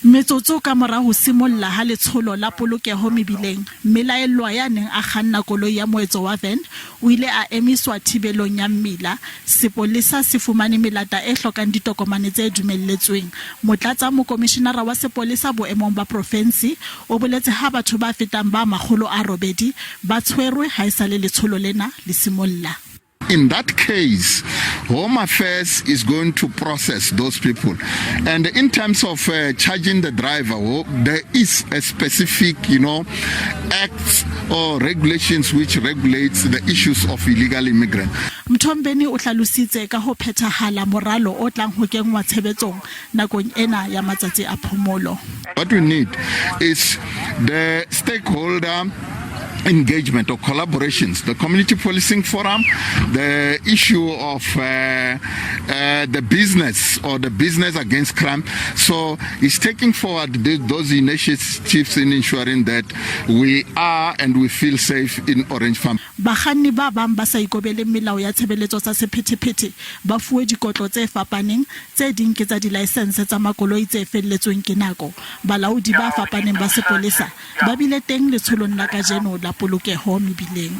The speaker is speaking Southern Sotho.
Metsotso ka mora ho simolla ha letsholo la polokeho mebileng, mmelaellwa ya neng a kganna koloi ya moetso wa van o ile a emiswa thibelong ya mmila. Sepolesa se fumane melata e hlokang ditokomane tse dumelletsweng. Motlatsa mokomishenara wa sepolesa boemong ba profensi o boletse ha batho ba fetang ba 800 ba tshwerwe haesale letsholo lena le simolla. In that case, Home Affairs is going to process those people. And in terms of charging the driver, there is a specific, acts or regulations which regulates the issues of illegal immigrants. Mthombeni o hlalositse ka ho phethahala moralo o tlang ho kenngwa tshebetsong nakong ena ya matsatsi a phomolo. What we need is the stakeholder engagement or collaborations, the community policing forum, the issue of the business or the business against crime. So it's taking forward those initiatives in ensuring that we are and we feel safe in Orange Farm. Bakganni ba bang ba sa ikobeleng melao ya tshebeletso tsa sephethephethe ba fuwe dikotlo tse fapaneng, tse ding ke tsa dilaesense tsa makoloi tse felletsweng ke nako. Balaodi ba fapaneng ba sepolesa ba bile teng letsholong la kajeno la polokeho mebileng.